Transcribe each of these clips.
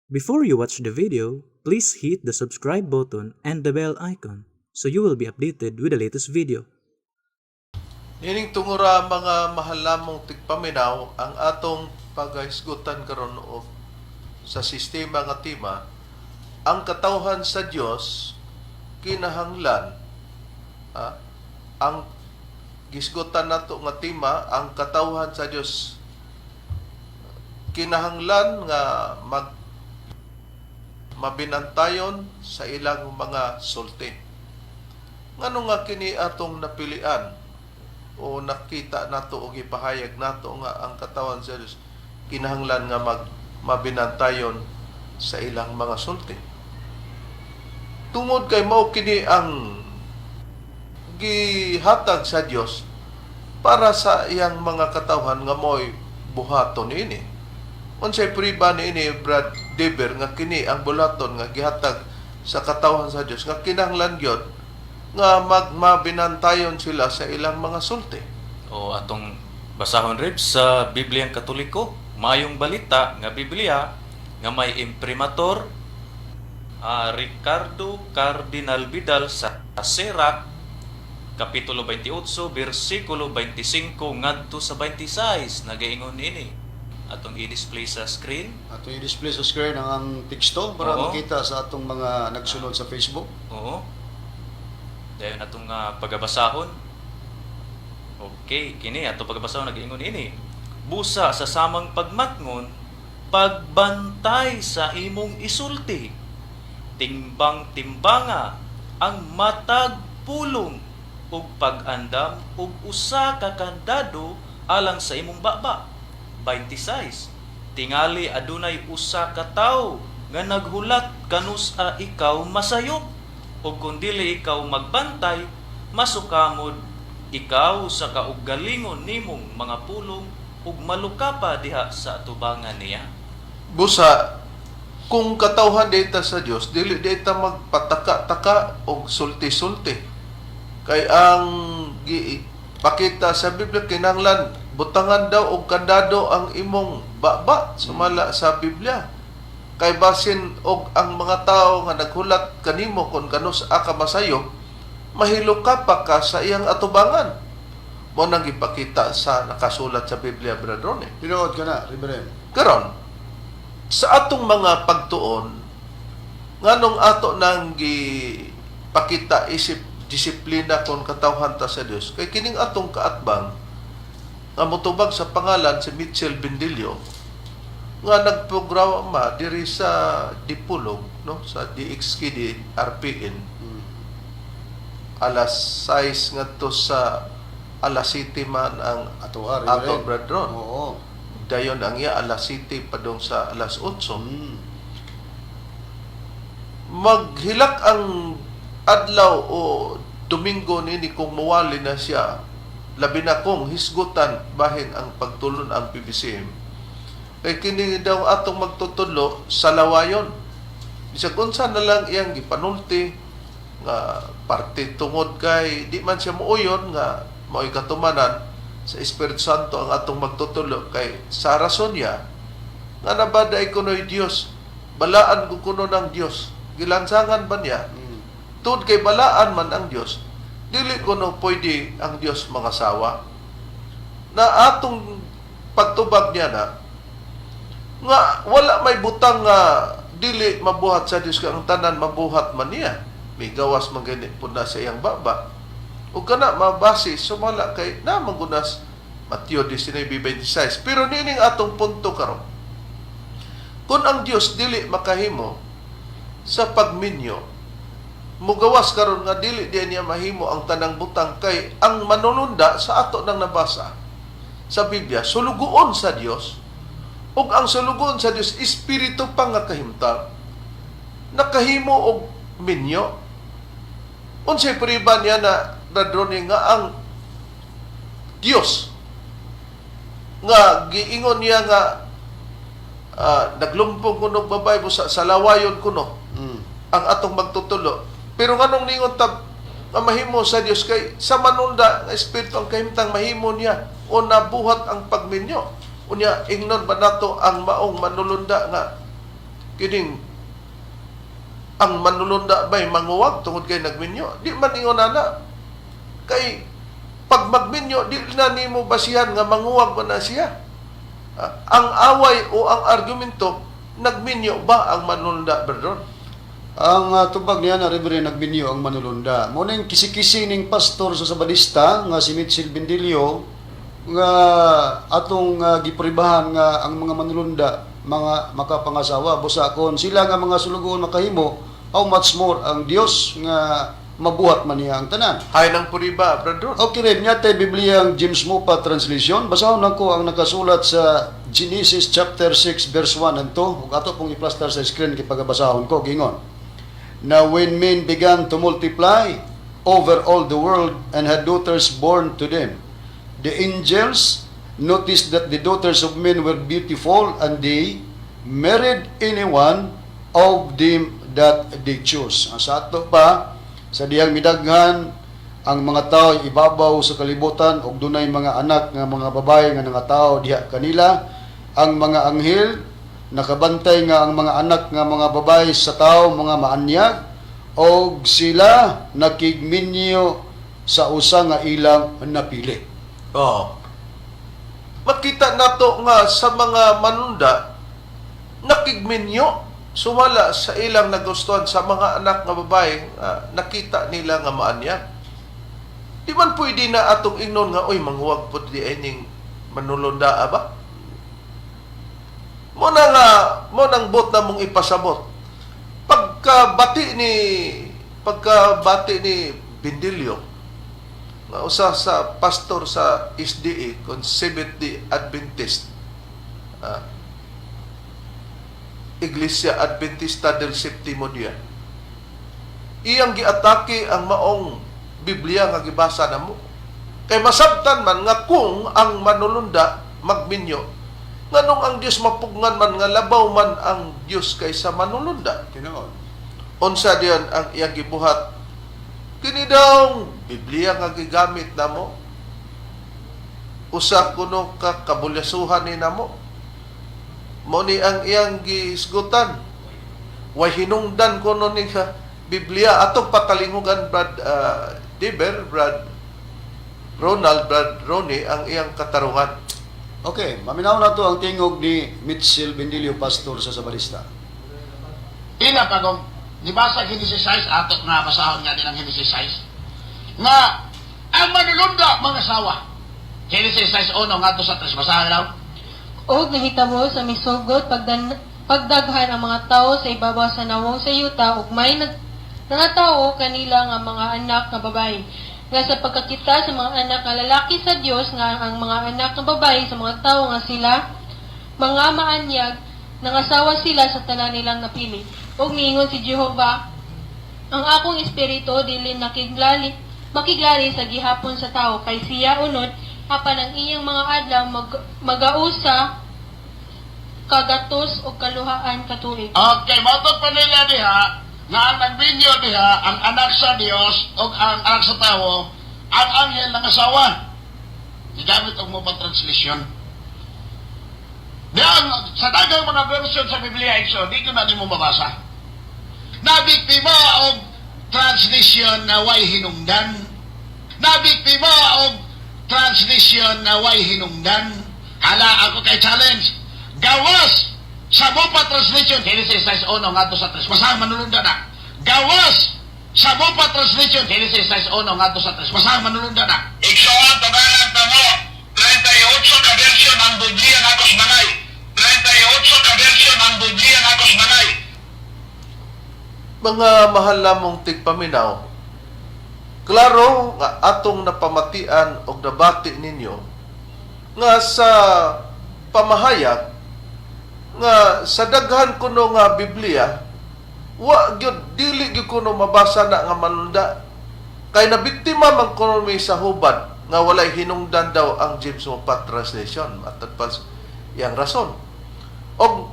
Before you watch the video, please hit the subscribe button and the bell icon so you will be updated with the latest video. Nining tungura, mga mahal namong tigpaminaw, ang atong pagahisgutan karon og sa sistema nga tema, ang katawhan sa Dios kinahanglan, ang gisgutan nato nga tema, ang katawhan sa Dios kinahanglan nga mabinantayon sa ilang mga sulti. Ngano nga kini atong napilian o nakita nato o gipahayag nato nga ang katawan sa Dios kinahanglan nga mabinantayon sa ilang mga sulti? Tungod kay mao kini ang gihatag sa Dios para sa iyang mga katawhan nga mo'y buhaton niini. Unsay priba niini, Brad Dever, nga kini ang bulaton nga gihatag sa katawhan sa Dios nga kinahanglan gyud nga magmabinantayon sila sa ilang mga sulti? O atong basahon, Rib, sa Bibliang Katoliko, Maayong Balita nga Biblia nga may imprimatur Ricardo Cardinal Vidal sa Sirach kapitulo 28 bersikulo 25 ngadto sa 26, nagaingon ini. Atong i-display sa screen. Ato i-display sa screen ang teksto para makita sa atong mga nagsunod sa Facebook. Oo. Dayon atong pagabasahon. Okay, kini ato pagabasahon, nagaingon ini. Busa sa samang pagmatngon, pagbantay sa imong isulti. Timbang timbanga ang matag pulong ug pag-andam og usa ka kandado alang sa imong baba. 26. Tingali adunay usa ka tawo nga naghulat kanus-a ikaw masayop, ug kung dili ikaw magbantay, masukamod ikaw sa kaugalingon nimong mga pulong ug malukapa diha sa atubangan niya. Busa, kung katawhan data sa Dios, dili data magpataka-taka og sulti-sulti. Kay ang pakita sa Biblia, kinahanglan butangan daw og kandado ang imong baba sumala sa Biblia. Kay basin og ang mga tao nga naghulat kanimo kon kanus-a ka masayo, mahilukapa ka sa iyang atubangan. Mao nang gipakita sa nakasulat sa Biblia, Brother Ronnie. Tinuod ka na, Reverend. Karon, sa atong mga pagtuon, nganong ato nang gipakita isip disiplina kon katawhan ta sa Dios, kay kining atong kaatbang nga motubag sa pangalan si Mitchell Bendillo nga nagprograma diri sa Dipolog, no, sa DXKD RPN alas 6 ngadto sa alas 7 man ang Ato ha, ato, Reverend. Brad Ron. Dayon ang iya alas 7 padong sa alas 8. Maghilak ang adlaw o Domingo nini kung muwali na siya, labi na kung hisgutan bahin ang pagtulon ang PBCM, kay kini daw atong magtutudlo sa lawayon, bisag unsa na lang iyang gipanulti nga parte tungod kay di man siya muuyon nga mao'y katumanan sa Espiritu Santo ang atong magtutudlo, kay sa rason niya nga nabaday kuno'y Dios, balaan ko kuno ng Dios, gilansangan ba niya. Tungod kay balaan man ang Dios, dili kuno pwede ang Dios mangasawa. Na atong pagtubag niya na nga wala may butang nga dili mabuhat sa Dios, kay ang tanan mabuhat man niya. May gawas man gani pud na sa iyang baba. Ug kana mabase sumala kay na manggunas Mateo 19:26. Pero niining atong punto karon. Kung ang Dios dili makahimo sa pagminyo, mugawas karon nga dili diya niya mahimo ang tanang butang, kay ang manununda sa ato nang nabasa sa Biblia, sulugoon sa Dios, ug ang sulugoon sa Dios espiritu pa nga kahimtang, nakahimo og minyo. Unsay priba niya na radroni nga ang Dios nga giingon niya nga naglumpong kuno babae mo sa lawayon kuno ang atong magtutulo? Pero nganong ningon ta nga mahimo sa Dios, kay sa manunda nga espiritu ang kahimtang mahimo niya o nabuhat ang pagminyo? Unya ingnon ba nato ang maong manulunda nga Kining ang manulunda bay manguwag tungod kay nagminyo? Di man ingon ana. Kay pag magminyo, di na nimo basihan nga manguwag ba na siya. Ah, ang away o ang argumento, nagminyo ba ang manulunda, Berdon? Ang tubag niya na, Reverend, nagminyo ang manulunda. Mo ning kisi-kisi ning pastor sa Sabadista nga si Mitchell Bendilio nga atong gipribahan nga ang mga manulunda mga makapangasawa, busa kon sila nga mga sulugoon makahimo, how much more ang Dios nga mabuhat man niya ang tanan. Hay ng puriba, Berdon. Okay rin niya tay Biblia ang James Moffat translation. Basahon nako ang nakasulat sa Genesis chapter 6 verse 1 and 2. Ug ato pong i-plaster sa screen kay pagabasahon ko gingon. "Now when men began to multiply over all the world and had daughters born to them, the angels noticed that the daughters of men were beautiful, and they married anyone of them that they chose." Ang sa ato pa, sa dihang midaghan ang mga tao ibabaw sa kalibutan ug dunay mga anak nga mga babae nga nangatao diha kanila, ang mga anghel nakabantay nga ang mga anak nga mga babae sa tao mga maanyag og sila nakigminyo sa usa nga ilang napili. Oh. Makita nato nga sa mga manunda nakigminyo sumala sa ilang nagustuhan sa mga anak nga babae nga nakita nila nga maanya. Di man pwede na atong ingnon nga, "Oy, manghuwag pod di ining manulunda ba?" Mo na nga mo nang bot na mong ipasabot. Pagkabati ni Bindilyo nga usa sa pastor sa SDA, kon Seventh Day Adventist, Iglesia Adventista del Septimo Dia, iyang giatake ang maong Biblia nga gibasa namo. Kay masabtan man nga kung ang manulunda magminyo, nganong ang Dios mapugngan man nga labaw man ang Dios kaysa manulunda? Tinuod. Unsa diyon ang iyang gibuhat? Kini daw Biblia nga gigamit namo, usa kuno ka kabulyasuhan ni namo. Mo ni ang iyang gihisgutan, way hinungdan kuno ni ka Biblia. Atong patalingugan, Brad Diber, Brad Ronald, Brad Ronnie, ang iyang katarungan. Okay, maminaw na to ang tingog ni Mitchell Bendilio, pastor sa Sabalista. Ila pa kung nibasa Genesis 6, ato nga basahon nga din ang Genesis 6. Nga, ang manulunda mga sawa. Genesis 6:1 ngadto sa 3, basahan daw. Og nahitabo sa misugot pagdaghan ang mga tawo sa ibabaw sa nawong sa yuta ug may nangatawo kanila nga mga anak nga babayi. Nga sa pagkakita sa mga anak nga lalaki sa Dios nga ang mga anak nga babayi sa mga tawo nga sila mga maanyag, nangasawa sila sa tanan nilang napili. Ug miingon si Jehova, "Ang akong espiritu dili nakiglali makiglali sa gihapon sa tawo kay siya unod, apan ang iyang mga adlaw magausa kagatos og kaluhaan ka tuig." Okay, motod pa nila diha, nga ang nagbinyo diha, ang anak sa Dios o ang anak sa tawo, ang anghel ng asawa. Gigamit og mo pa translation. Diyan, sa dagang mga version sa Biblia, Exo, di ko na nimo mabasa. Nabiktima og translation na way hinungdan. Nabiktima og translation na way hinungdan. Hala ako kay challenge. Gawas sa Mopa translation, Genesis 6:1 ngadto sa 3. Basahan manulunda na. Gawas sa Mopa translation, Genesis 6:1 ngadto sa 3. Basahan manulunda na. Igsoon, tabalang tamo, 38 ka version ang Biblia nga akos manay. 38 ka version ang Biblia nga akos manay. Mga mahal namong tigpaminaw, klaro nga atong napamatian og nabati ninyo nga sa pamahayag nga sa daghan kuno nga Biblia, wa gyud, dili gyud kuno mabasa na nga manunda kay nabiktima man kuno mi sa hubad nga walay hinungdan daw ang James Moffat translation matod pa iyang rason. Og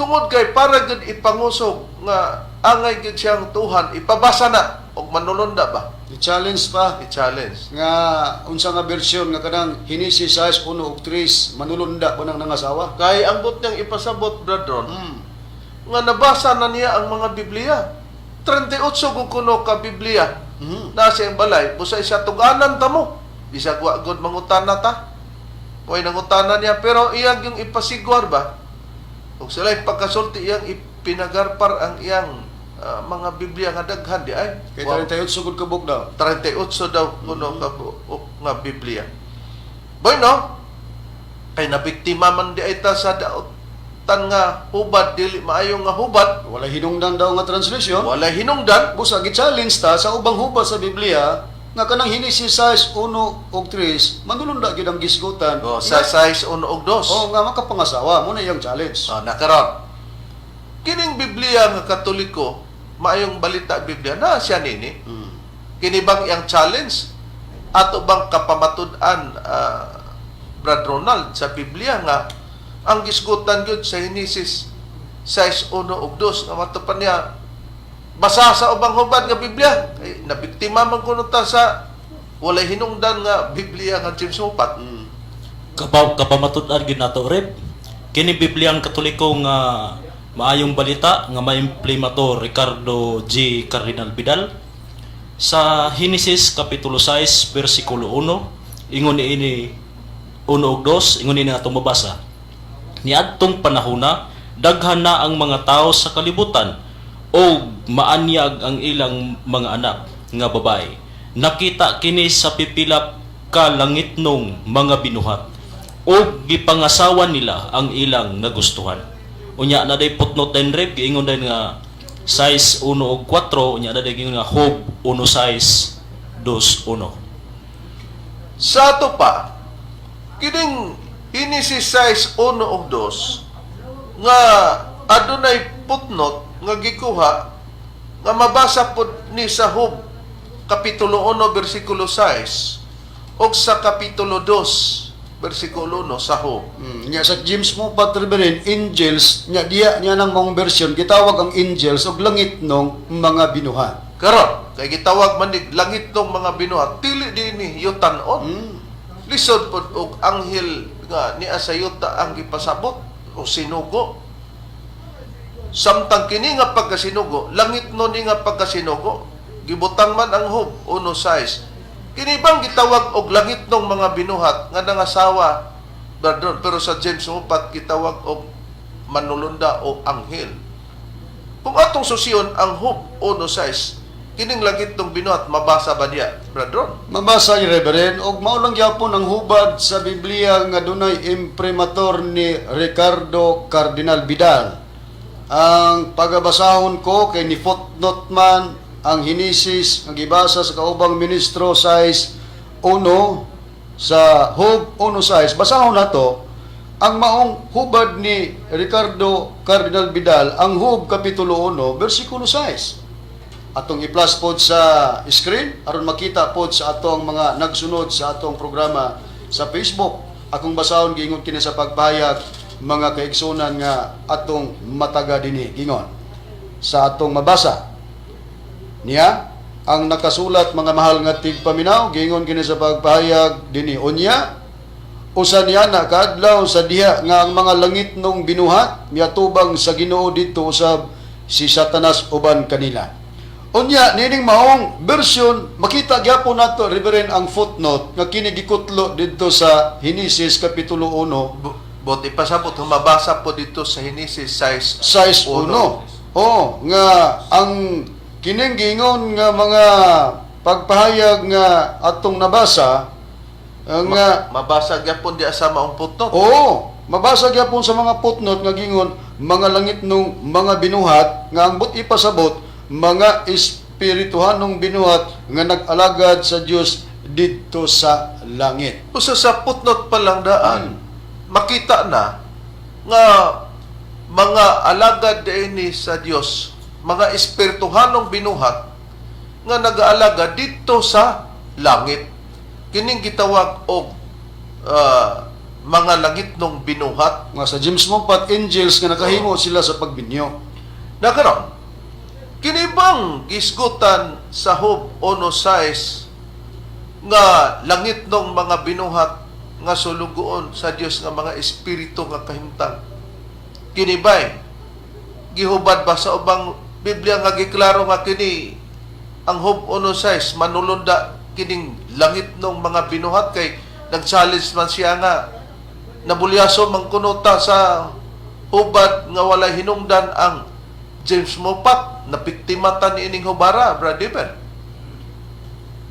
tungod kay para gyud ipangusog nga angay gyud siyang tuhan, ipabasa na og manulunda ba. I-challenge pa I-challenge. Nga unsa nga version nga kanang Genesis 6, 1 ug 3, manulunda ba nang nangasawa? Kay ang but niyang ipasabot, Brad Ron, Nga nabasa na niya ang mga Biblia. 38 gud kuno ka Biblia. Nasa iyang balay, busa siya tuganan ta mo. Bisag wa gud mangutana ta. Way nangutana niya, pero iyang yung ipasigwar ba? Ug sila pagkasulti, iyang ipinagarpar ang iyang mga Biblia nga daghan di ay. Kay Wow. 38 gud kabuk daw. 38 daw kuno ka buok nga Biblia. Bueno, kay nabiktima man di ay ta sa daotan nga hubad, dili maayo nga hubad, Wala hinungdan daw nga translation. Walay hinungdan. Busa gi-challenge ta sa ubang hubad sa Biblia nga kanang Genesis 6, 1 ug 3 manulunda gyud ang gisgutan. Oh, sa 6, 1 ug 2. Oh, nga makapangasawa mo na iyang challenge. Oh, nakaron. Kining Biblia nga Katoliko, Maayong Balita Biblia na siya nini. Kini bang iyang challenge? Ato bang kapamatud-an, Brad Ronald, sa Biblia nga ang gisgutan gyud sa Genesis 6:1 ug 2 nga mato pa niya basa sa ubang hubad nga Biblia, kay nabiktima man kuno ta sa walay hinungdan nga Biblia nga James Moffatt? Kapamatud-an gyud nato, Reb. Kini Bibliang Katoliko nga Maayong Balita nga maimplimado Ricardo G. Cardinal Vidal, sa Henesis kapitulo 6 bersikulo 1, ingon niini, 1 ug 2, ingon niini atong mabasa: "Niadtong panahona, daghan na ang mga tao sa kalibutan ug maanyag ang ilang mga anak nga babae. Nakita kini sa pipila ka langitnong mga binuhat ug gipangasawa nila ang ilang nagustuhan." Unya na day footnote din, Reb, giingon din nga 6 1 ug 4, unya na day giingon nga Job 1 6 2 1. Sa ato pa, kining Genesis 6, 1 ug 2 nga adunay footnote nga gikuha nga mabasa pod ni sa Job kapitulo 1 bersikulo 6 ug sa kapitulo 2 bersikulo 1 sa Job. Nya sa James Moffatt, Reverend, angels nya diya niya nang maong version gitawag ang angels og langitnong mga binuhat. Karon kay gitawag man ni langit ng mga binuhat, dili dinhi yutanon. Lisod pod og anghel nga niya sa yuta ang gipasabot o sinugo. Samtang kini nga pagkasinugo, langit no ni nga pagkasinugo, gibutang man ang Job 1:6. Kini bang gitawag og langit ng mga binuhat nga nangasawa, Brother, pero sa James Moffatt gitawag og manulunda o anghel. Kung atong susiyon ang Job 1:6, kining langit ng binuhat mabasa ba niya, Brother? Mabasa ni Reverend, og mao lang gyapon ang hubad sa Biblia nga dunay imprimatur ni Ricardo Cardinal Vidal. Ang pagabasahon ko kay ni footnote man ang Henesis nga gibasa sa kaubang ministro 6:1 sa Job 1:6. Basahon nato ang maong hubad ni Ricardo Cardinal Vidal, ang Job kapitulo 1 bersikulo 6. Atong i-plus pod sa screen aron makita pod sa atong mga nagsunod sa atong programa sa Facebook. Akong basahon, giingon kini sa pagpahayag, mga kaigsunan nga atong mataga dinhi, gingon sa atong mabasa niya ang nakasulat, mga mahal nga tigpaminaw, giingon kini sa pagpahayag dinhi: "Unya usa niya na kaadlaw sa diha nga ang mga langitnong binuhat miatubang sa Ginoo, didto usab si Satanas uban kanila." Unya nining maong version makita gyapon nato, Reverend, ang footnote nga kini gikutlo didto sa Henesis kapitulo 1. But ipasabot humabasa po dito sa Genesis 6 6:1. Oh, nga ang kining giingon nga mga pagpahayag nga atong nabasa nga Mabasa gyapon diya sa maong footnote. Oo, mabasa gyapon sa mga footnote nga gingon mga langitnong mga binuhat nga ang but ipasabot mga espirituhanong binuhat nga nag-alagad sa Dios didto sa langit. Usa sa footnote pa lang daan, makita na nga mga alagad ini sa Dios, mga espirituhanong binuhat nga nag-aalaga dito sa langit. Kining gitawag og mga langitnong binuhat. Nga sa James Moffatt, angels nga nakahimo sila sa pagbinyo. Na karon, kini bang gisgutan sa Job 1:6 nga langit ng mga binuhat nga sulugoon sa Dios nga mga espiritu nga kahimtang? Kini bay Gihubad ba sa ubang Biblia nga giklaro nga kini ang Job 1:6 manulunda kining langit nung mga binuhat, kay nag-challenge man siya nga nabulyaso man kuno ta sa hubad nga walay hinungdan ang James Moffatt na biktima ta niining hubara, Brad Eber?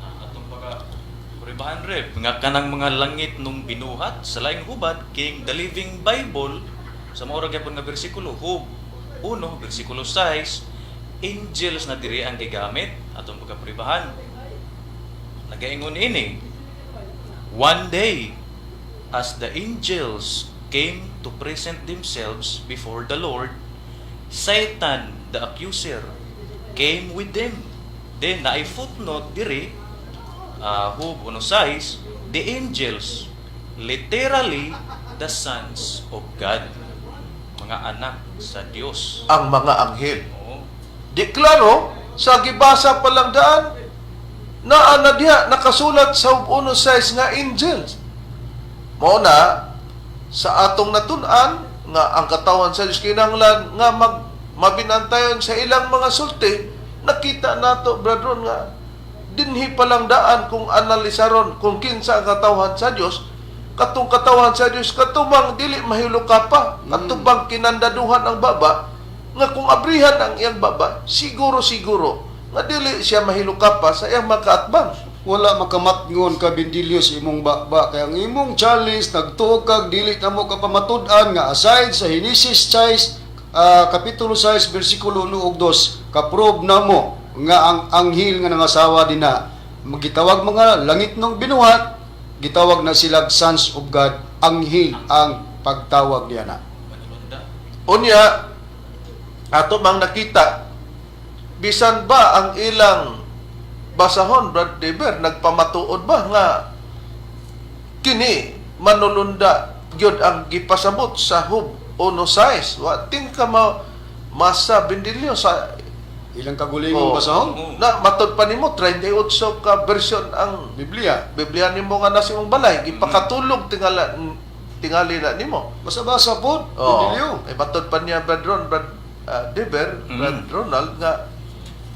Atong pagka pruebahan, Reb, nga kanang mga langit nung binuhat sa laing hubad king The Living Bible sa mao ra gyapon nga bersikulo, Job 1 bersikulo 6, angels na diri ang gigamit. Atong pagkapruebahan, nagaingon ini, "One day, as the angels came to present themselves before the Lord, Satan the accuser came with them." Then naay footnote diri, Job 1:6, the angels, literally the sons of God, mga anak sa Dios. Ang mga anghel. Oo. Di klaro sa gibasa pa lang daan, naa na diha nakasulat sa Job 1:6 nga angels. Mao na sa atong natun-an nga ang katawan sa Dios kinahanglan nga mabinantayon sa ilang mga sulti. Nakita nato, brethren, nga dinhi pa lang daan, kung analisaron kung kinsa ang katawhan sa Dios, katong katawhan sa Dios katubang dili mahiluka pa, katubang kinandaduhan ang baba, nga kung abrihan ang iyang baba, siguro siguro nga dili siya mahiluka pa sa iyang makaatbang. Wala makamatngon ka, Bindilyo, sa imong baba kay ang imong challenge nagtuo kag dili namo ka pamatud-an nga aside sa Genesis 6, kapitulo 6 bersikulo 1 ug 2, kaprove namo nga ang anghel nga nangasawa dinha magitawag mga langit nung binuhat, gitawag na sila sons of God, anghel ang pagtawag niya na. Manulunda. Unya, ato mang nakita, bisan ba ang ilang basahon, Brad Deber, nagpamatuod ba nga kini manulunda gyud ang gipasabot sa Job 1:6? Wa tin ka ma masa, Bindilyo, sa ilang kagulingong Oo. basahon. Oo. Na matod pa nimo 38 ka version ang Biblia. Biblia nimo nga nasa imong balay, gipakatulog tingala tingali na nimo. Basa-basa po. Oh, Bindilyo. ay matod pa niya, Brad Ron, Brad Deber, Brad Ronald, nga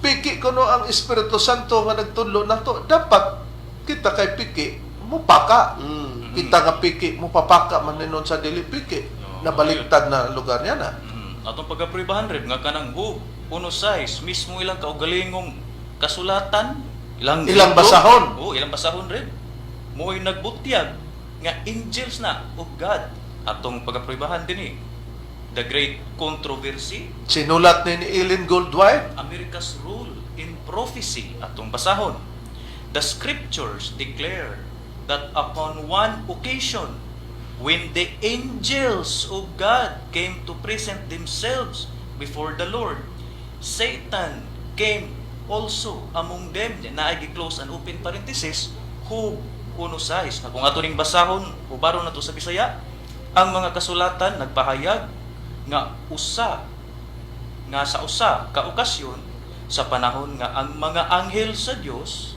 piki kuno ang Espiritu Santo nga nagtudlo nato. Dapat kita kay piki mupaka. Kita nga piki mupapaka man ninon sa dili piki. No, Nabaliktad na lugar niya na. Atong pagkapruebahan, Reb, nga kanang Job 1:6 mismo ilang kaugalingong kasulatan, ilang Ilang libro. basahon. Oo, ilang basahon, Reb. Mo'y nagbutyag nga angels na of God. Atong pagkapruebahan dinhi. The Great Controversy, Sinulat ni Ellen Goldwhite. America's Role in Prophecy, atong basahon. "The scriptures declare that upon one occasion, when the angels of God came to present themselves before the Lord, Satan came also among them." Na ay close and open parenthesis, Job 1:6. Na kung ato ning basahon, hubaron na to sa Bisaya, ang mga kasulatan nagpahayag nga usa nga sa usa ka okasyon sa panahon nga ang mga anghel sa Dios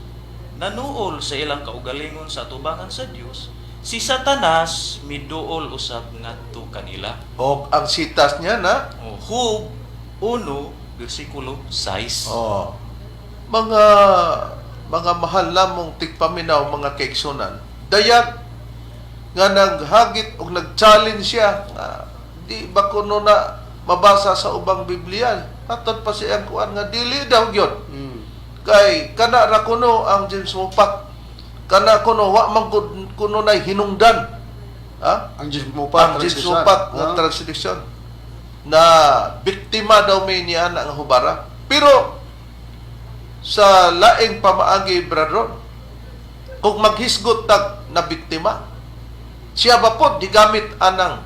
nanuol sa ilang kaugalingon sa atubangan sa Dios, si Satanas miduol usab ngadto kanila. O ang sitas niya na O, Job 1 bersikulo 6. Oh. Mga mahal namong tigpaminaw, mga kaigsunan. Dayag nga naghagit og nag-challenge siya nga di ba kuno na mabasa sa ubang Biblia. Matod pa siyang kuan nga dili daw gyud. Kay kana ra kuno ang James Moffatt. Kana kuno wa man kuno nay hinungdan. Ha? Ang James Moffatt Ang James translation. Moffatt nga Ah. translation na biktima daw may niya ang hubara. Pero sa laing pamaagi, Brad, kung maghisgot tag na biktima, siya ba po gigamit anang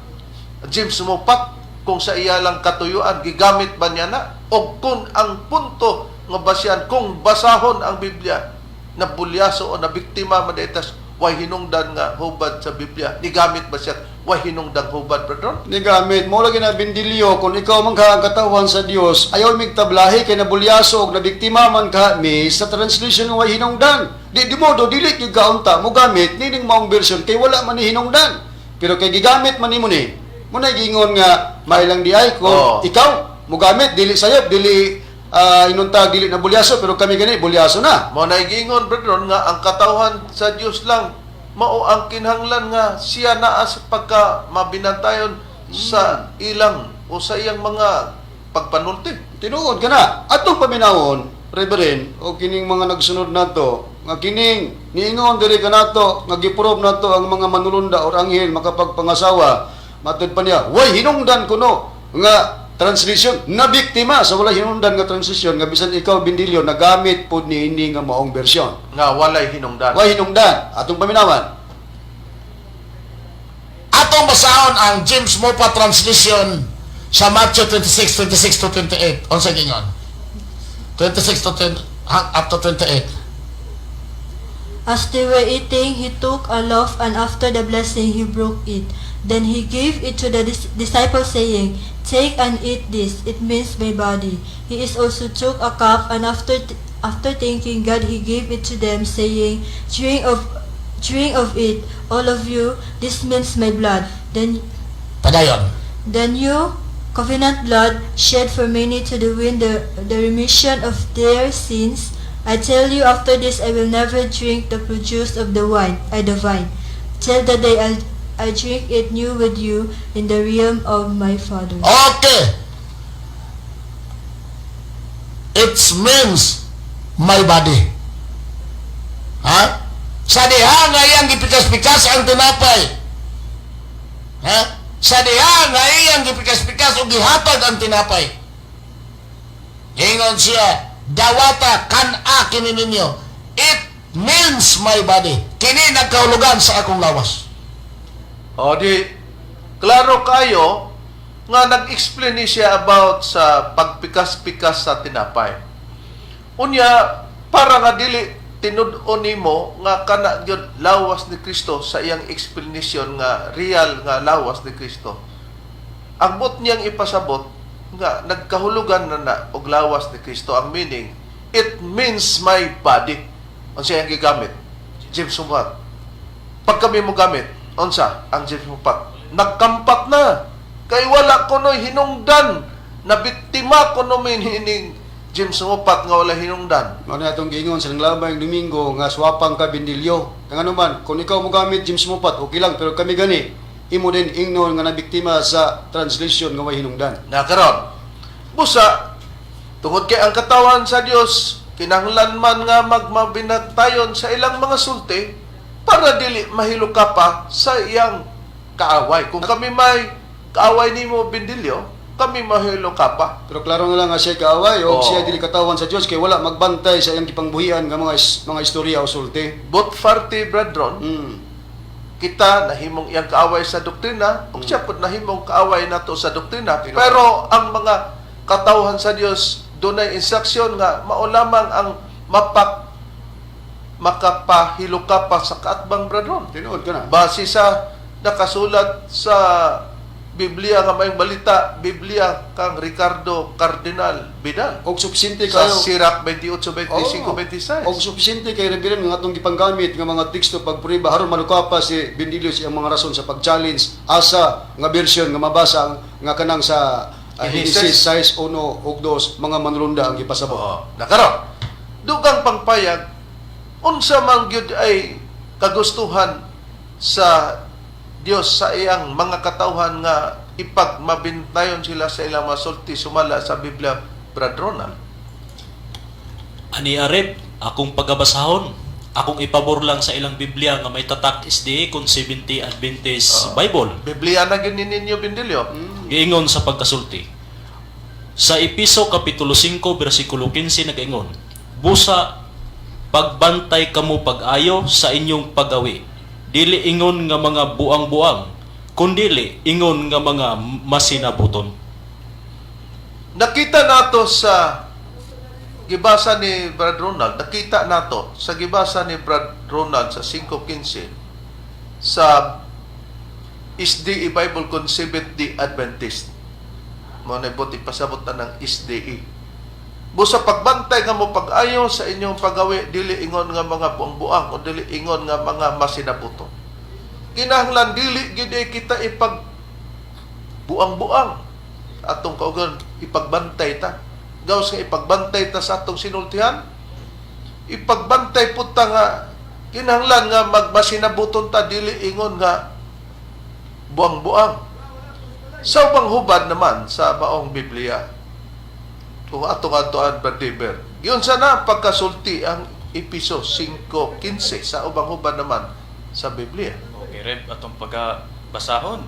James Moffatt? Kung sa iya lang katuyuan, gigamit ba niya na? O kung ang punto nga basyan, kung basahon ang Biblia, na bulyaso o na biktima madaitas, way hinungdan nga hubad sa Biblia, gigamit ba siya way hinungdan hubad, Brad? Ni gamit mo lagi na, Bindilyo, kung ikaw man ka ang katawan sa Dios, ayaw migtablahi kay nabulyaso og nabiktima man ka mi sa translation nga way hinungdan. Di modo dili gyud kaunta mo gamit nining maong version kay wala man ni hinungdan. Pero kay gigamit man nimo ni, mo na giingon nga may lang di ay kung Oo. ikaw Mugamit dili sayop, dili inuntag, dili na bulyaso, pero kami gani bulyaso na. Mao na giingon, brethren, nga ang katawhan sa Dios lang mao ang kinahanglan nga siya naa sa pagka mabinantayon sa ilang o sa iyang mga pagpanulti. Tinuod ka na. Atong paminawon, Reverend, o kining mga nagsunod nato, nga kining niingon diri kanato, nga giprobe nato ang mga manulunda or anghel makapagpangasawa, matud pa niya, way hinungdan kuno nga translation na biktima sa wala hinungdan nga translation nga bisan ikaw, Bindilyo, nagamit pod niini nga maong bersyon. Nga walay hinungdan. Way hinungdan atong paminawan. Atong basahon ang James Mopa translation sa Matthew 26, 26 to 28. Unsa gingon? 26 to 20, up to 28. As they were eating, he took a loaf, and after the blessing, he broke it. Then he gave it to the disciples, saying, "Take and eat this, it means my body." He is also took a cup, and after thanking God, he gave it to them, saying, "Drink of it, all of you, this means my blood." Then Padayon. The new covenant blood shed for many to the win the remission of their sins. I tell you, after this I will never drink the produce of the vine, till the day I drink it new with you in the realm of my Father. Okay. It means my body. Ha? Sa diha nga iyang gipikas-pikas ang tinapay. Ha? Sa diha nga iyang gipikas-pikas o gihatag ang tinapay. Ingon siya, "Dawata, kan-a kini ninyo. It means my body." Kini nagkahulugan sa akong lawas. O di, klaro kayo nga nag-explain ni siya about sa pagpikas-pikas sa tinapay. Unya, para nga dili tinud-on nimo nga kana gyud lawas ni Kristo sa iyang explanation nga real nga lawas ni Kristo. Ang buot niyang ipasabot nga nagkahulugan na na og lawas ni Kristo, ang meaning, "It means my body." Unsa iyang gigamit? James Moffat. Pag kami mo gamit, unsa ang James Moffat? Nagkampat na. Kay wala kuno'y hinungdan, na biktima kuno ining James Moffat nga wala hinungdan. Mao na atong giingon sa nanglabayng Domingo nga swapang ka, Bindilyo. Nga naman, kung ikaw mo gamit James Moffat, okay lang, pero kami gani, imo din ingnon nga nabiktima sa translation nga way hinungdan. Na karon, busa tungod kay ang katawan sa Dios kinahanglan man nga magmabinatayon sa ilang mga sulti para dili mahiluka pa sa iyang kaaway. Kung kami may kaaway nimo, Bindilyo, kami mahiluka pa. Pero klaro na lang nga siya kaaway o Oo. siya dili katawan sa Dios kay wala magbantay sa iyang gipangbuhian nga mga istorya o sulti. Both party, brethren, kita nahimong iyang kaaway sa doktrina ug siya pud nahimong kaaway nato sa doktrina. Tinuod. Pero ang mga katawhan sa Dios dunay instruction nga mao lamang ang makapahiluka pa sa kaatbang, brethren. Tinuod ka na. Base sa nakasulat sa Biblia nga may balita, Biblia kang Ricardo Cardinal Vidal Og supisente sa kayo. Sirach 28, 25, Oo. 26. Og supisente kay Reverend nga atong gipanggamit nga mga teksto pagprueba aron maluka pa si Bindilyo sa iyang mga rason sa pag-challenge asa nga version nga mabasa nga kanang sa Genesis. Genesis 6:1 ug 2 mga manulunda ang gipasabot. Oo. Nakaron. Dugang pangpayag, unsa man gyud ay kagustuhan sa Dios sa iyang mga katawhan nga ipagmabintayon sila sa ilang mga sulti sumala sa Biblia, Brad Ronald? Ani Arep, akong pagabasahon, akong ipabor lang sa ilang Biblia nga may tatak SDA kung 70 Adventist Bible. Biblia na gyud ni ninyo, Bindilyo. Giingon sa pagkasulti. Sa Episo Kapitulo 5 versikulo 15 nagaingon, "Busa pagbantay kamo pag-ayo sa inyong pagawi. Dili ingon nga mga buang-buang, kundili ingon nga mga masinabuton." Nakita nato sa gibasa ni Brad Ronald, nakita nato sa gibasa ni Brad Ronald sa 5:15 sa SDE Bible Conceived the Adventist. Mo na buti pasabot na ng SDE. Busa pagbantay nga mo pag-ayo sa inyong pagawi, dili ingon nga mga buang-buang o dili ingon nga mga masinabuton. Kinahanglan dili gid ay kita ipag buang-buang. Atong kaugalingon, ipagbantay ta. Gawas nga ipagbantay ta sa atong sinultihan, ipagbantay pud ta nga kinahanglan nga magmasinabuton ta, dili ingon nga buang-buang. Sa ubang hubad naman sa maong Biblia, kung atong atuan, Bradiber, yun sana pagkasulti ang Episo 5:15 sa ubang hubad naman sa Biblia. Okay, Reb, atong pagabasahon.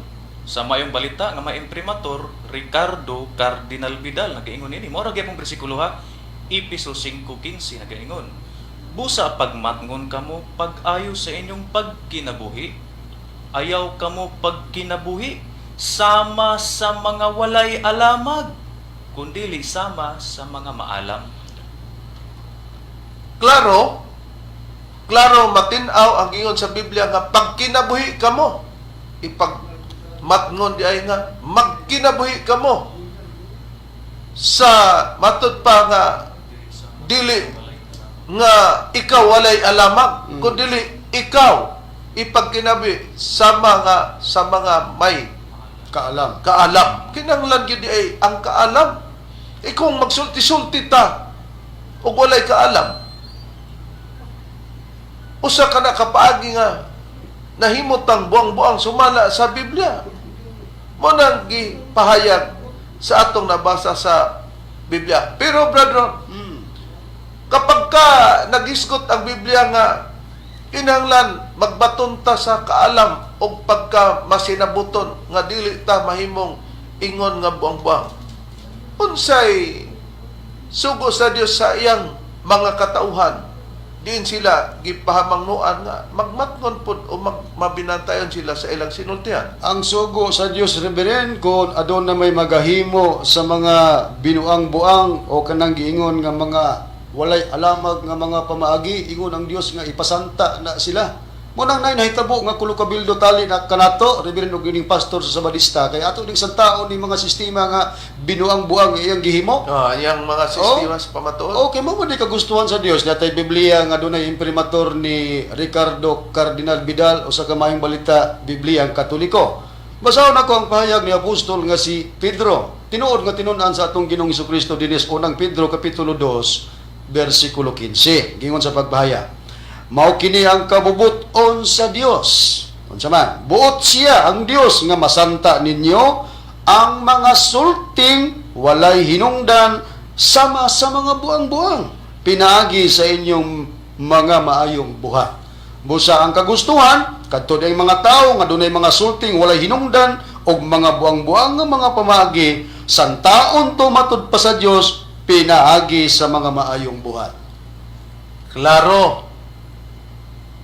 Sa mayong balita nga may imprimatur Ricardo Cardinal Vidal nagaingon ini. Mao ra gyapon bersikulo ha. Episo 5:15 nagaingon. Busa pagmatngon kamo pag-ayo sa inyong pagkinabuhi. Ayaw kamo pagkinabuhi sama sa mga walay alamag, kundili sama sa mga maalam. Klaro, klaro matin-aw ang ingon sa Biblia nga pagkinabuhi kamo, ipagmatngon di ay nga magkinabuhi kamo sa matud pa nga dili nga ikaw walay alamag, kundi ikaw ipagkinabuhi sama nga sa mga may Kaalam. Kaalam. Kinahanglan gyud di ay ang kaalam. E kung magsulti-sulti ta ug walay kaalam, usa ka na kapaagi nga nahimot ang buang-buang sumala sa Biblia. Mo nang gipahayag sa atong nabasa sa Biblia. Pero brother, kapag ka nagisgot ang Biblia nga kinahanglan magbaton ta sa kaalam og pagka masinabuton nga dili ta mahimong ingon nga buang-buang. Unsay sugo sa Dios sa iyang mga katauhan, diin sila gipahamangnoan nga magmatngon pud o mabinantayon sila sa ilang sinultihan? Ang sugo sa Dios, Reverend, kung aduna may magahimo sa mga binuang-buang o kanang giingon nga mga walay alamag nga mga pamaagi, ingon ang Dios nga ipasanta na sila. Mo nang nay nahitabo nga kulo kabildo tali na kanato, Reverend, og ining pastor sa Sabadista kay ato ning santaon ni mga sistema nga binuang-buang iyang gihimo. Ah, iyang mga sistema sa pamatuod. Okay, mo di kagustuhan sa Dios natay Biblia nga dunay imprimatur ni Ricardo Cardinal Vidal usa ka maayong balita Biblia ang Katoliko. Basahon ako ang pahayag ni apostol nga si Pedro. Tinuod nga tinun-an sa atong Ginoong Kristo dinis unang Pedro kapitulo 2 bersikulo 15. Gingon sa pagpahayag. Mao kini ang kabubut-on sa Dios. Unsa man? Buot siya ang Dios nga masanta ninyo ang mga sulting walay hinungdan sama sa mga buang-buang pinaagi sa inyong mga maayong buhat. Busa ang kagustuhan kadto ang mga tawo nga dunay mga sulting walay hinungdan og mga buang-buang nga mga pamaagi santaon to matud pa sa Dios pinaagi sa mga maayong buhat. Klaro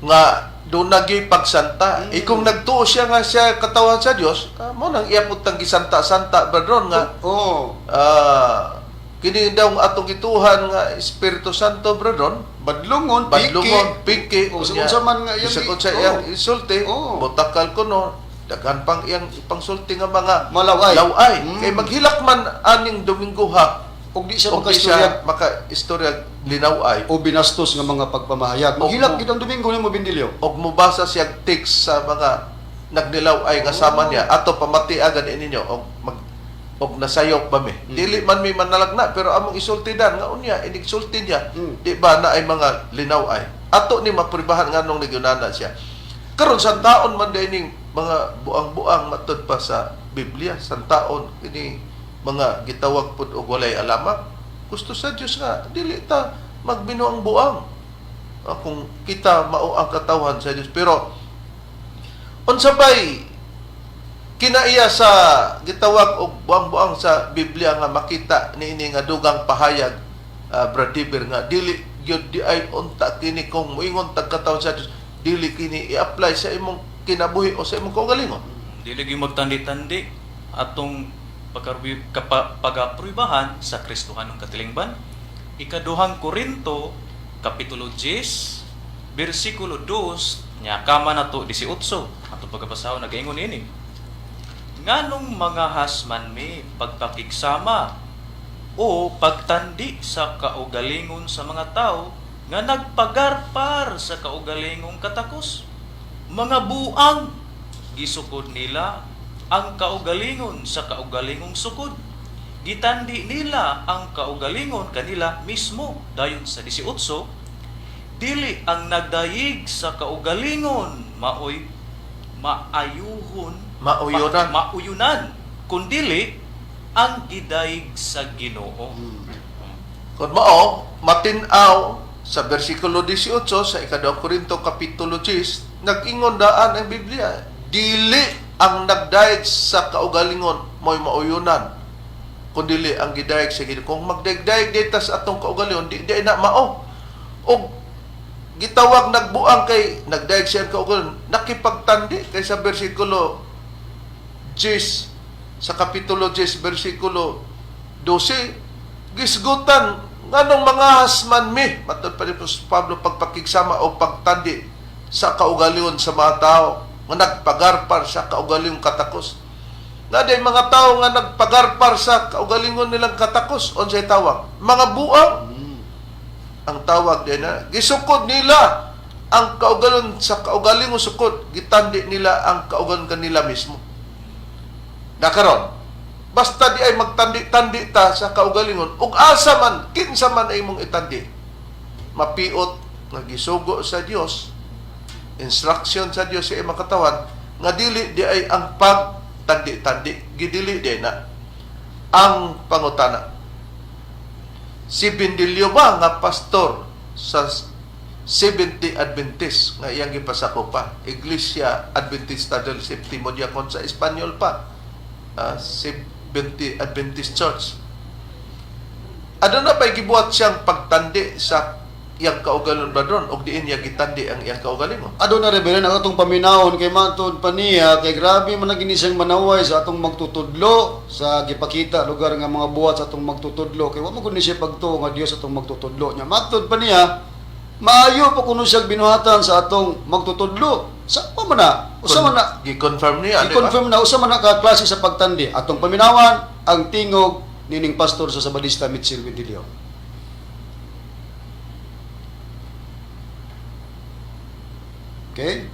nga doon nagi pagsanta. E kung nagtuo siya nga siya katawan sa Dios, mo nang iya pud tang gisanta-santa brethren nga kini daw ang atong gituhan nga Espiritu Santo, brethren, Badlungon, badlungon, piki, O, sa unya, unsa man nga iyang bisag unsa oo. iyang isulti, botakal kuno, daghan pang iyang ipangsulti nga mga Malaway. laway. Kay maghilak man aning Domingo ha, Og di siya og di makaistorya siya maka-istorya linaway o binastos nga mga pagpamahayag. Maghilak gid ang Domingo nimo, Bindilyo. Og mubasa siya text sa mga nagnilaway nga sama niya ato pamatiagan ninyo og mag og nasayop ba mi, dili man mi manalagna, pero among isultidan nga unya inigsulti niya, di ba na ay mga linaway ato ni mapribahan nganong nagyunana siya karon. Sa taon man day ning mga buang-buang matud pa sa Biblia, sa taon ini mga gitawag pud og walay alamak. Gusto sa Dios nga dili ta magbinuang-buang. Kung kita mao ang katawhan sa Dios, pero unsa bay kinaiya sa gitawag og buang-buang sa Biblia nga makita niini nga dugang pahayag, Brad Diber, nga dili gyud di ay unta kini kung moingon tag katawhan sa Dios, dili kini i-apply sa imong kinabuhi o sa imong kaugalingon? Dili gyud magtandi-tandi atong pagapruibahan sa Kristohanong katilingban. Ikaduhang Korinto kapitulo 10 bersikulo 2 nya kama nato 18. Atong pagabasahon nagaingon ini. Nganong mga hasman mi pagpakigsama o pagtandi sa kaugalingon sa mga tao nga nagpagarpar sa kaugalingong katakos? Mga buang, gisukod nila ang kaugalingon sa kaugalingong sukod. Gitandi nila ang kaugalingon kanila mismo. Dayon sa 18, dili ang nagdayig sa kaugalingon maoy maayuhon, Mauyunan. Mauyunan, kundili ang gidayig sa Ginoo. Kung mao, matinaw sa versikulo 18 sa 2 Korinto kapitulo 10, nag-ingon daan ang Biblia, dili ang nagdayeg sa kaugalingon mo'y mauyunan, kundili ang gidayeg sa Ginoo. Kung magdayeg-dayeg dita sa atong kaugalingon, di di na mao. Og gitawag nagbuang kay nagdayeg siya ang kaugalingon, nakipagtandi kay sa versikulo 10 sa kapitulo 10 versikulo 12, gisgutan nganong mga hasman mi, matod pa ni Pablo, pagpakigsama o pagtandi sa kaugalingon sa mga tao nga nagpagarpar sa kaugalingong katakos. Na day mga tao nga nagpagarpar sa kaugalingon nilang katakos, unsay tawag? Mga buang. Ang tawag din na gisukod nila ang kaugalon sa kaugalingong sukod, gitandi nila ang kaugalon kanila mismo. Nakaron, basta di ay magtandi-tandi ta sa kaugalingon, ug asa man, kinsa man ay imong itandi, mapiot nga gisugo sa Dios, instruction sa Dios sa imong katawan, nga dili di ay ang pagtandi-tandi, gidili di na ang pangutana. Si Bindilyo ba nga pastor sa 70 Adventist nga iyang gipasakopa, Iglesia Adventista del Septimo Diakon sa Espanyol pa, 70 Adventist Church. Ano na ba'y gibuhat siyang pagtandi sa iyang kaugalon ba doon o diin niya gitandi ang iyang kaugalingon? Aduna, Reverend, ang atong paminawon kay matod pa niya kay grabe man ang siyang manaway sa atong magtutudlo sa gipakita lugar nga mga buhat sa atong magtutudlo kay wa man gud ni siya pagtuo nga Dios atong magtutudlo niya. Matod pa niya maayo pa kuno siya binuhatan sa atong magtutudlo. Sa pa man na, usa man na Gi-confirm niya, di ba? i-confirm na usa man na ka klase sa pagtandi. Atong paminawan ang tingog nining pastor sa Sabadista Mitchell Ventilio. Okay?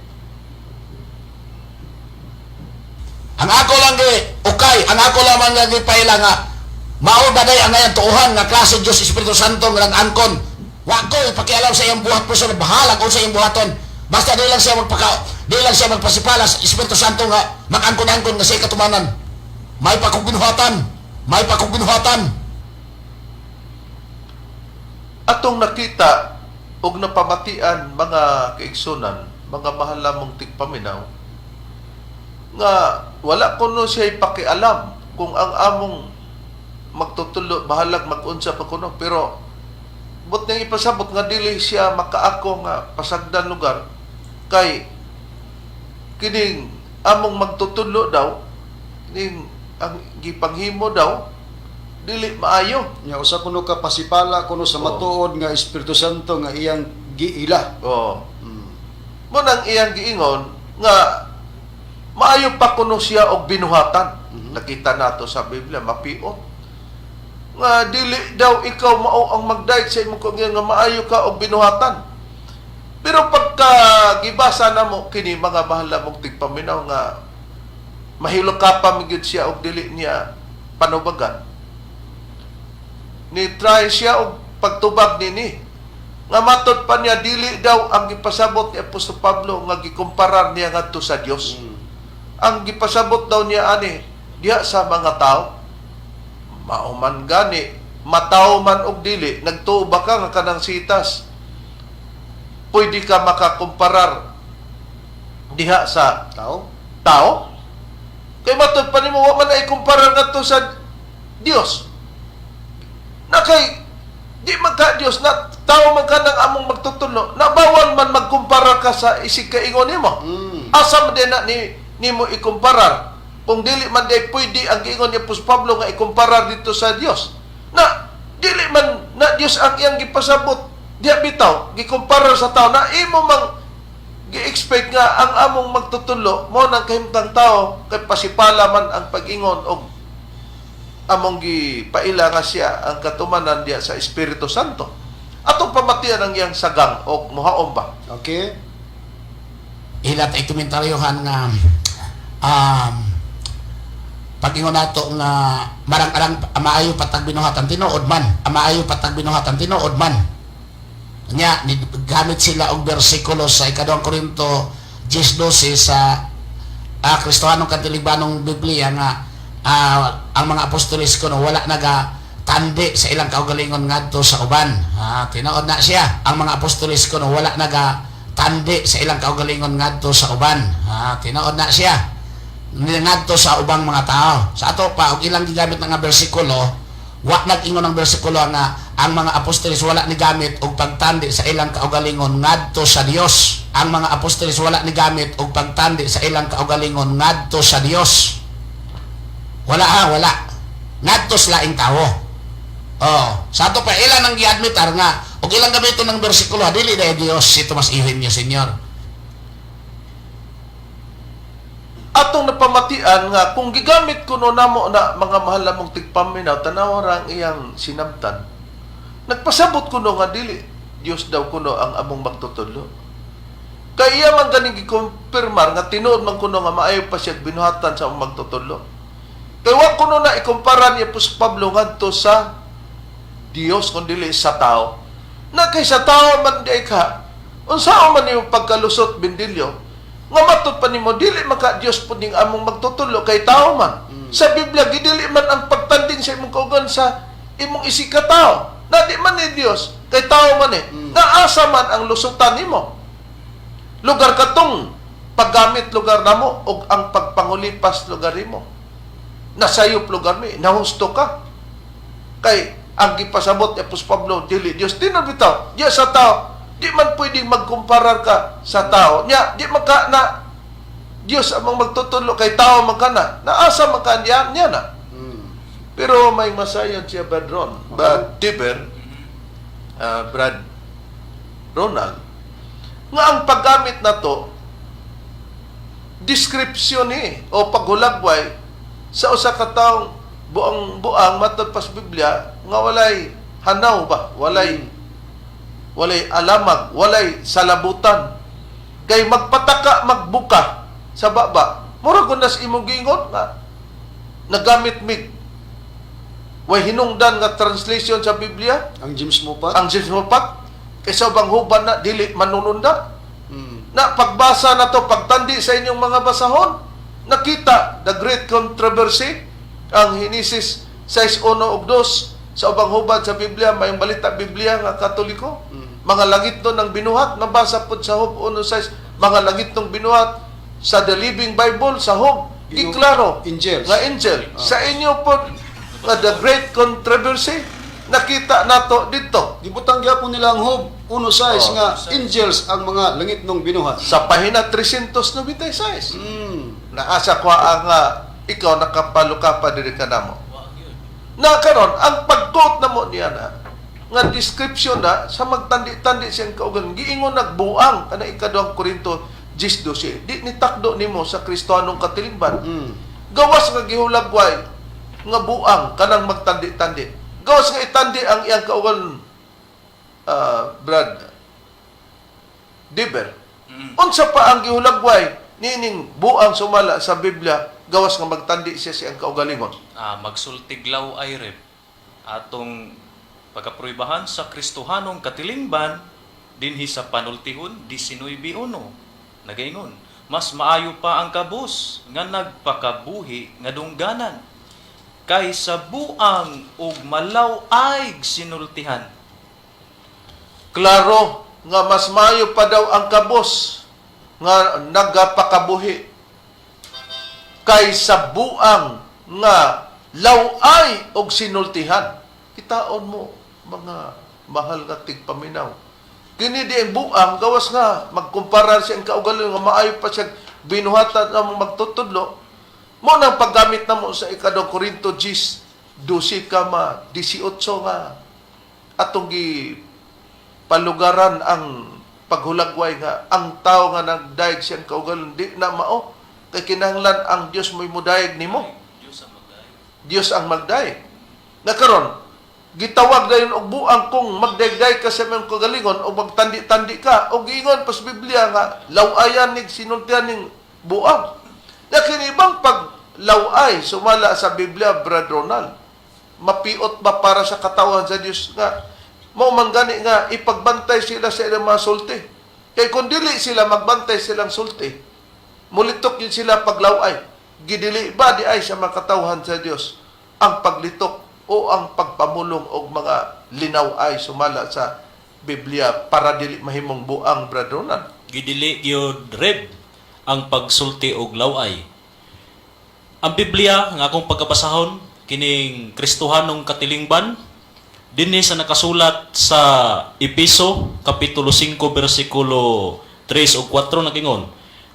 Ang ako lang gi ukay, ang ako lamang nga gipaila nga mao ba day ang ngayon tuohan nga klase Dios Espiritu Santo nga nag-angkon. Wa ko ipakialam sa iyang buhat, profesor, bahala ko sa iyang buhaton. Basta di lang siya magpaka di lang siya magpasipala sa Espiritu Santo nga mag-angkon-angkon nga sa katumanan. May pa kong binuhatan. May pa kong binuhatan. Atong nakita og napamatian, mga kaigsunan, mga mahal lamang tigpaminaw, nga wala kuno siya ipakialam kung ang among magtutulo bahalag magunsa pa kuno, pero but niyang ipasabot nga dili siya makaako nga pasagdan lugar kay kining among magtutulo daw ning ang gipanghimo daw dili maayo. Nya usa kuno ka pasipala kuno sa Oo. matuod nga Espiritu Santo nga iyang giila. Oh. Mo nang iyang giingon nga maayo pa kuno siya og binuhatan. Nakita nato sa Biblia mapiot. Nga dili daw ikaw mao ang magdayeg sa imong kaugalingon nga maayo ka og binuhatan. Pero pagka gibasa namo kini, mga mahal mong tigpaminaw, nga mahilo ka pa magyud siya og dili niya panubagan. Ni try siya og pagtubag nini. Nga matod pa niya dili daw ang gipasabot ni Apostol Pablo nga gikumparar niya ngadto sa Dios. Ang gipasabot daw niya ani diha sa mga tao. Mao man gani, mataw man og dili, nagtuo ba ka nga kanang sitas pwede ka makakumparar diha sa Tao? Tao? Kay matod pa nimo wa man ay kumparar ngadto sa Dios. Na kay di man ka Dios, na tao man ka ng among magtutulo, na bawal man magkumpara ka sa isig kaingon nimo. Asa man din na ni nimo ikumparar kung dili man day pwede ang giingon ni Apostol Pablo nga ikumparar dito sa Dios? Na dili man na Dios ang iyang gipasabot diha bitaw, gikumparar sa tao, na imo mang gi-expect nga ang among magtutulo mo nang kahimtang tao kay pasipala man ang pag-ingon og among gipaila nga siya ang katumanan diha sa Espiritu Santo. Atong pamatian ang iyang sagang og muhaom ba. Okay? Ilat ay komentaryohan nga Pag-ingon nato nga marang-arang maayo patag binuhatan, tinuod man. Maayo patag binuhatan, tinuod man. Nya ni gamit sila og bersikulo sa Ikaduhang Korinto 10:12 sa Kristohanong Katiligbanong Biblia nga ang mga apostoles kuno wala naga tandi sa ilang kaugalingon ngadto sa uban. Tinuod na siya. Ang mga apostoles kuno wala naga tandi sa ilang kaugalingon ngadto sa uban. Tinuod na siya. Ngadto sa ubang mga tao. Sa ato pa, og ilang gigamit nga bersikulo, wa nag-ingon ang bersikulo nga ang mga apostoles wala ni gamit og pagtandi sa ilang kaugalingon ngadto sa Dios. Ang mga apostoles wala ni gamit og pagtandi sa ilang kaugalingon ngadto sa Dios. Wala ha, wala. Ngadto sa laing tao. Oh, sa ato pa ilan ang giadmitar nga og ilang gamiton ng bersikulo, dili dahil Dios si Tomas Eugenio Senior. Atong napamatian nga kung gigamit kuno namo na, mga mahal namong tigpaminaw, tanawa ra ang iyang sinabtan. Nagpasabot kuno nga dili Dios daw kuno ang among magtutudlo. Kay iya man ganing gikumpirmar nga tinuod man kuno nga maayo pa siya binuhatan sa among magtutudlo. Kay wa kuno na ikumpara ni Apostol Pablo ngadto sa Dios kun dili sa tao. Na kay sa tao man di ka, unsa man imong pagkalusot, bindilyo, nga matud pa nimo dili maka Dios pud ning among magtutudlo kay tao man. Sa Biblia gidili man ang pagtanding sa imong kaugan sa imong isigkatao. Na di man ni Dios kay tao man eh. Naasa man ang lusutan nimo? Lugar katong paggamit lugar namo og ang pagpangulipas lugar nimo. Nasayop lugar mi, nahusto ka. Kay ang gipasabot ni Apostol Pablo dili Dios, tinuod bitaw. Diya sa tao, di man pwedeng magkumparar ka sa tao. Nya di man ka na Dios among magtutudlo kay tao man ka na. Naasa man ka niya, niya na. Pero may masayon siya, Brad Ron. Brad Tiber, Brad Ronald, nga ang paggamit na to, description ni o paghulagway sa usa ka taong buang buang matod pas Biblia nga walay hanaw ba, walay alamag, walay salabutan, kay magpataka magbuka sa baba, mura kun nas imong giingon nga nagamit mig way hinungdan nga translation sa Biblia. Ang James Moffat. Ang James Moffat kay sa ubang huban na dili manununda. Na pagbasa na to, pagtandi sa inyong mga basahon, nakita the great controversy, ang Henesis 6:1 ug 2 sa ubang hubad sa Biblia, mayong balita Biblia nga Katoliko. Mga langit nun ang binuhat, nabasa pod sa Job 1:6, mga langit nung binuhat sa The Living Bible sa Job, giklaro Angels. nga angel. Sa inyo pod nga the great controversy, nakita nato dito. Gibutang gyapon nila ang Job 1:6 Oh. nga angels ang mga langit nung binuhat. Sa pahina 396. Naasa ko ang ikaw nakapaluka pa diri ka namo. Wa gyud. Na karon ang pag-quote namo niya na nga description na sa magtandi-tandi siyang kaugan giingon nagbuang kana Ikaduhang Korinto 10:12, di ni takdo nimo sa Kristohanong katilingban. Gawas nga gihulagway nga buang kanang magtandi-tandi, gawas nga itandi ang iyang kaugan, Brad Diber. Unsa pa ang gihulagway niining buang sumala sa Biblia gawas nga magtandi siya sa iyang kaugalingon? Magsultiglaw ay rep atong pagkapruibahan sa Kristohanong katilingban dinhi sa panultihon 19:1 nagaingon, mas maayo pa ang kabus nga nagpakabuhi nga dungganan kaysa buang ug malaw-ay sinultihan. Klaro nga mas maayo pa daw ang kabos nga nagapakabuhi kaysa buang nga laway og sinultihan. Kitaon mo, mga mahal nga tigpaminaw. Kini di ang buang gawas nga magkumpara siya ang kaugalingon nga maayo pa siya binuhatan ang magtutudlo. Mo nang paggamit namo sa Ikadong Korinto 10, 12 kama 18 nga atong gi palugaran ang paghulagway nga ang tao nga nagdayeg siyang kaugalingon di na mao kay kinahanglan ang Dios mo'y mudayeg nimo. Diyos ang magdayeg. Dios ang magdayeg. Na karon gitawag dayon og buang kung magdayeg ka sa imong kagalingon o magtandi-tandi ka o giingon pas Biblia nga lawayan nig sinultian ning buang. Na kini ibang pag laway sumala sa Biblia, Brad Ronald? Mapiot ba para sa katawan sa Dios nga mao man gani nga ipagbantay sila sa ilang mga sulti? Kay kung dili sila magbantay silang sulti, mulitok yun sila paglaway. Gidili ba di ay sa mga katawhan sa Dios ang paglitok o ang pagpamulong og mga linaw-ay sumala sa Biblia para dili mahimong buang, Brad Ronald? Gidili gyud, Reb, ang pagsulti og laway. Ang Biblia nga akong pagkabasahon kining Kristohanong katilingban, dinhi sa nakasulat sa Epeso kapitulo 5 bersikulo 3 ug 4, nagingon,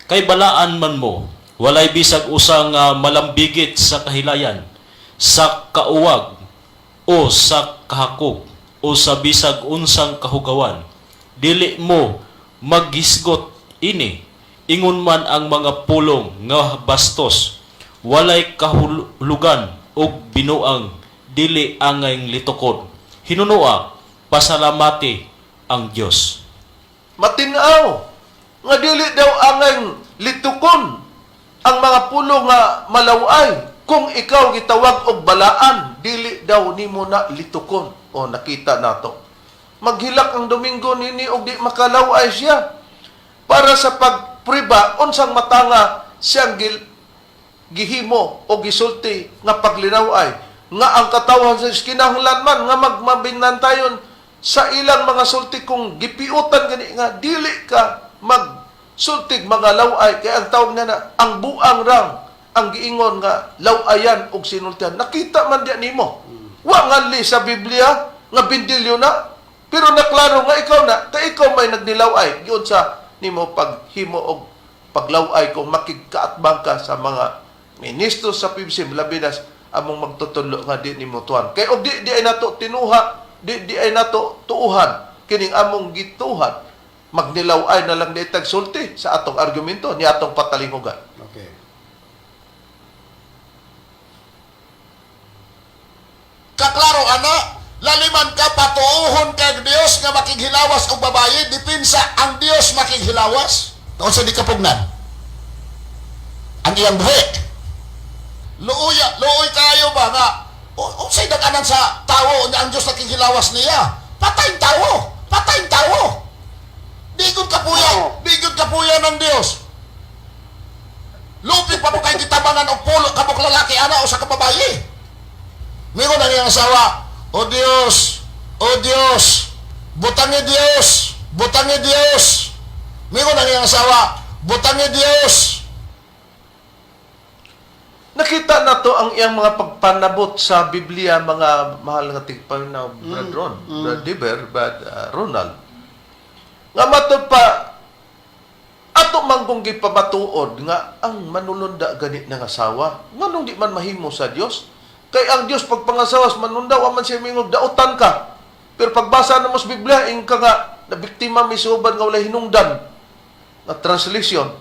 "Kay balaan man mo, walay bisag usa nga malambigit sa kahilayan, sa kauwag o sa kahakog o sa bisag unsang kahugawan. Dili mo maghisgot ini. Ingon man ang mga pulong nga bastos, walay kahulugan og binuang, dili angay litukod. Hinunoa pasalamati ang Dios." Matinaw nga dili daw angay litukon ang mga pulo nga malaway. Kung ikaw gitawag og balaan, dili daw nimo na litukon. O, nakita nato, maghilak ang Domingo nini og di makalaway siya para sa pagpriba unsang matanga siyang gihimo o gisulti nga paglinaway nga ang katawhan sa Diyos kinahanglan man nga magmabinantayon sa ilang mga sulti kung gipiutan gani nga dili ka magsultig mga laway, kay ang tawag na na ang buang rang ang giingon nga lawayan og sinultihan. Nakita man diya nimo, wa nga li sa Biblia nga bindilyo na, pero naklaro nga ikaw na, kay ikaw may nagnilaway giun sa nimo paghimo og paglaway kung makigkaatbang ka sa mga ministro sa PBC, labi na among magtutudlo nga di nimo tuan. Kay og di di ay nato tinuha, di di ay nato tuuhan kining among gituhan, magnilaway na lang di tagsulti sa atong argumento ni atong patalingugan. Okay. Kaklaro ana, laliman ka patuohon kag Dios nga makighilawas og babaye, dipinsa ang Dios makighilawas. Unsa di kapugnan? Ang iyang buhi. Luoya, luoy kayo ba nga unsay daganan sa tawo nga ang Dios nakighilawas niya? Patay tawo, patay tawo. Di gud kapuya, di gud kapuya ng Dios. Lupi pa mo kay gitabangan og pulo kabuk lalaki ana o sa kababaye. Mingon ang iyang asawa, "O Dios, O Dios, butangi Dios, butangi Dios." Mingon ang iyang asawa, "Butangi Dios." Nakita na to ang iyang mga pagpanabot sa Biblia, mga mahal nga tigpaminaw, Brad Ron, Brad Diber, Brad Ronald. Nga matod pa, ato man kung gipamatuod nga ang manulunda gani ng asawa, nganong di man mahimo sa Dios? Kay ang Dios pagpangasawas manunda, wa man siya mingog dautan ka. Pero pagbasa na mo sa Biblia, ing ka nga nabiktima misuban nga walay hinungdan nga translation.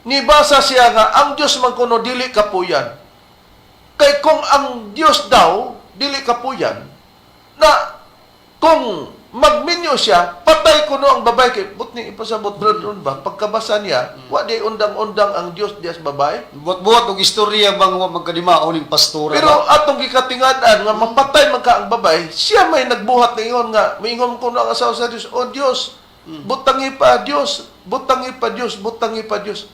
Nibasa siya nga ang Dios man kuno dili kapuyan. Kay kung ang Dios daw dili kapuyan, na kung magminyo siya, patay kuno ang babae. Kay but ni ipasabot, Brad Ron, ba pagkabasa niya, wa di undang-undang ang Dios dias babae. Buhat-buhat og istorya bang wa magkadimao ning pastora Pero ba? atong gikatingad-an nga mapatay man ka ang babae, siya may nagbuhat ningon nga miingon kuno ang asawa sa Dios, "O Dios, butangi pa Dios, butangi pa Dios, butangi pa Dios."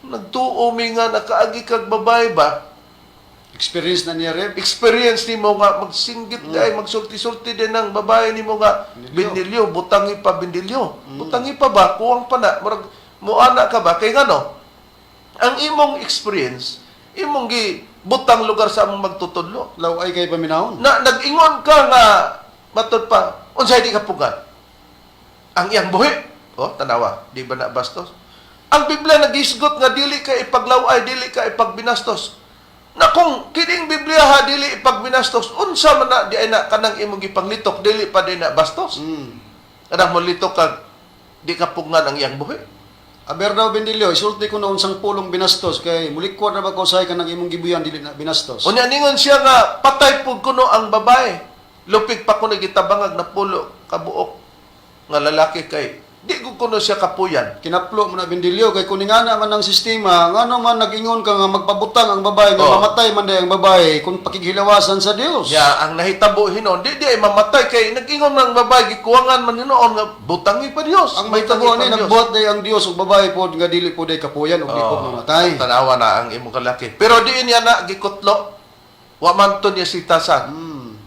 Nagtuo mi nga nakaagi kag babae ba? Experience na niya, Reb. Experience nimo nga magsinggit ay magsulti-sulti din ang babae nimo nga Bindilyo. bindilyo, butangi pa bindilyo. Butangi pa ba, kuwang pa na, murag muana ka ba kay ngano? Ang imong experience, imong gi butang lugar sa among magtutudlo. Laway kay paminahon. Na nag-ingon ka nga matod pa, unsay di kapugan? Ang iyang buhi. Oh, tanawa, di ba na bastos? Ang Biblia nagisgot nga dili ka ipaglaway, dili ka ipagbinastos. Na kung kining Biblia ha dili ipagbinastos, unsa man na di ay na kanang imong gipanglitok, dili pa di na bastos. Kanang molitok ka di kapugngan ang iyang buhi. Aber daw bindilyo, isulti ko na unsang pulong binastos kay mulikwat na ba ko say kanang imong gibuyan dili na binastos. Unya ningon siya nga patay pud kuno ang babae. Lupig pa kuno gitabangag na pulo kabuok nga lalaki kay Di ko kuno siya kapuyan. Kinaplo mo na, Bindilyo, kay kuningana man ang sistema, ngano man nag-ingon ka nga magpabutang ang babae, nga mamatay man day ang babae kung pakighilawasan sa Dios. Ya, ang nahitabo hinon, di di ay mamatay kay nag-ingon ng babae, gikuwangan man hinuon nga butangi pa Dios. Ang may tabo ani, nagbuhat day ang Dios ug babae pod nga dili pod day kapuyan ug di pod mamatay. Tanawa na ang imong kalaki. Pero di niya na gikutlo. Wa man to niya sitasan.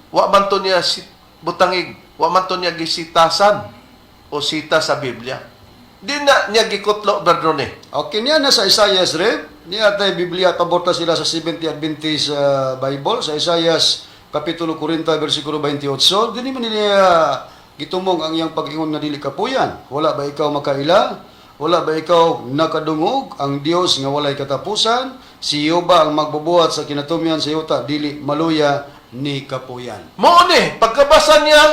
Wa man to niya butangig. Wa man to niya gisitasan o sita sa Biblia. Di na niya gikutlo, Berdone. Okay niya na sa Isaiah Rev, niya tay Biblia paborta sila sa 70 Adventist Bible sa Isaiah kapitulo 40 bersikulo 28, dinhi man niya gitumong ang iyang pag-ingon nga dili kapuyan. Wala ba ikaw makaila? Wala ba ikaw nakadungog ang Dios nga walay katapusan? Si Jehova ang magbubuhat sa kinatumyan sa yuta, dili maluya ni kapuyan. Mao ni, pagkabasa niya,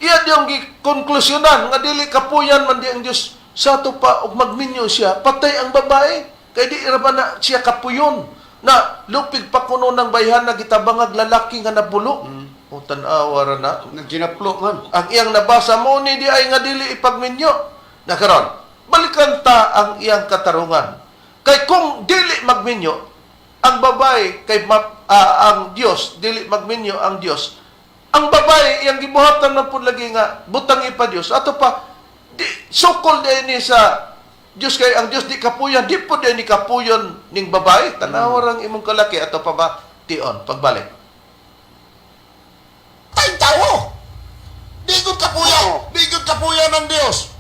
iya diyong gikonklusyonan nga dili kapuyan man di ang Dios sa ato pa og magminyo siya, patay ang babae. Kay di ra ba na siya kapuyon na lupig pa kuno ng bayhan na gitabangag lalaki nga nabulo. O tan-awa ra na. Nagkinaplo man. Ang iyang nabasa mo ni di ay nga dili ipagminyo. Na karon, balikan ta ang iyang katarungan. Kay kung dili magminyo ang babae kay ang Dios dili magminyo ang Dios. Ang babae iyang gibuhatan man pud lagi nga butang ipa Dios. Ato pa di sukol di ni sa Dios kay ang Dios di kapuyan, di pud ni kapuyon ning babae. Tanawa rang imong kalaki ato pa ba tion pagbalik. Tay tao! Di gud kapuya, di gud kapuya ng Dios.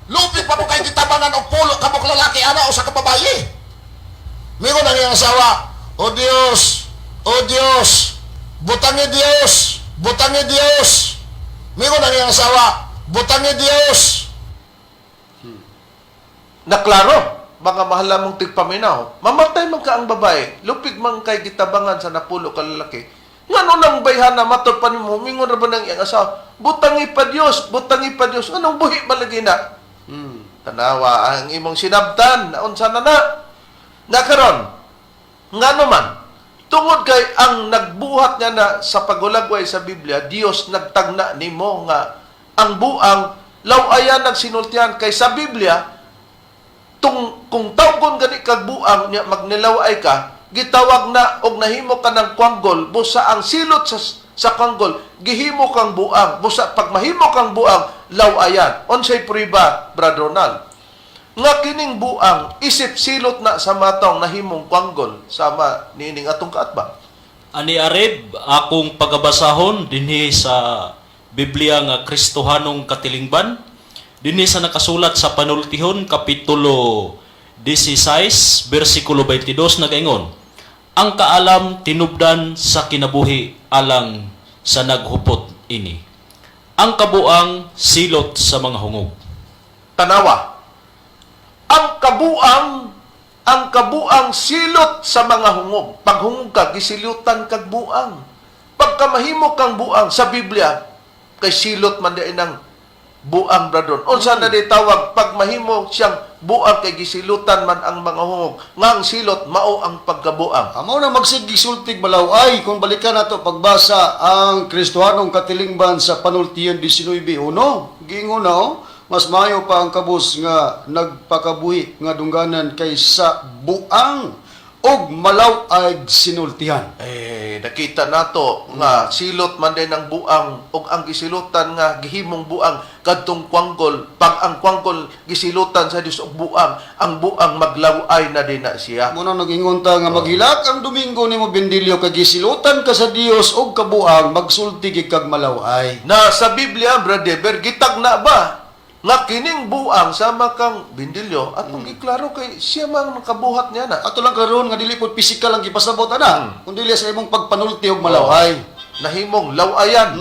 Lupi pa mo kay gitabangan og pulo ka mo lalaki ana o sa kababaye. Mingon ang iyang asawa, "O Dios, O Dios, butangi Dios, butangi Dios." Mingon ang iyang asawa, "Butangi Dios." Na klaro, mga mahal mong tigpaminaw, mamatay man ka ang babae, lupig man kay gitabangan sa napulo ka lalaki. Ngano nang bayhana matod pa nimo, mingon ra ba nang iyang asawa, butangi pa Dios, butangi pa Dios, anong buhi ba lagi na? Tanawa ang imong sinabtan, naunsa na na. Nakaron, ngano man, tungod kay ang nagbuhat niya na sa pagulagway sa Biblia, Dios nagtagna nimo nga ang buang lawayan nagsinultihan kay sa Biblia tung kung tawgon gani kag buang nya magnilaway ka, gitawag na og nahimo ka ng kwanggol, busa ang silot sa kwanggol gihimo kang buang, busa pag mahimo kang buang lawayan. Unsay prueba, Brad Ronald, nga kining buang isip silot na sa matong nahimong kwanggol sama niining atong kaatba? Ani Areb, akong pagabasahon dinhi sa Biblia nga Kristohanong Katilingban, dinhi sa nakasulat sa Panultihon kapitulo 16 bersikulo 22 nagaingon: "Ang kaalam tinubdan sa kinabuhi alang sa naghupot ini. Ang kabuang silot sa mga hungog." Tanawa ang kabuang silot sa mga hungog. Pag hungog ka, gisilutan kag buang. Pagka mahimo kang buang sa Biblia, kay silot man diay ng buang, bradon. Unsa na di tawag pag mahimo siyang buang kay gisilutan man ang mga hungog nga ang silot mao ang pagkabuang? Amo na magsige sultig malaway kung balikan nato pagbasa ang Kristohanong Katilingban sa Panultiyon 19:1. Giingon na oh, mas maayo pa ang kabus nga nagpakabuhi nga dungganan kaysa buang og malaw-ay sinultihan. Eh, nakita nato nga silot man din ang buang ug ang gisilutan nga gihimong buang kadtong kwanggol. Pag ang kwanggol gisilutan sa Dios og buang, ang buang maglaway na din na siya. Muna nag-ingon ta nga maghilak ang Domingo nimo, Bendilyo, kay gisilutan ka sa Dios og kabuang, magsulti gid kag malaw-ay. Na sa Biblia, Brother Deber, gitagna ba nga kining buang sama kang Bindilyo atong giklaro kay siya man ang nakabuhat niya na? Ato lang karon nga dili pod physical ang gipasabot ana, kundi sa imong pagpanulti og malaway. Nahimong lawayan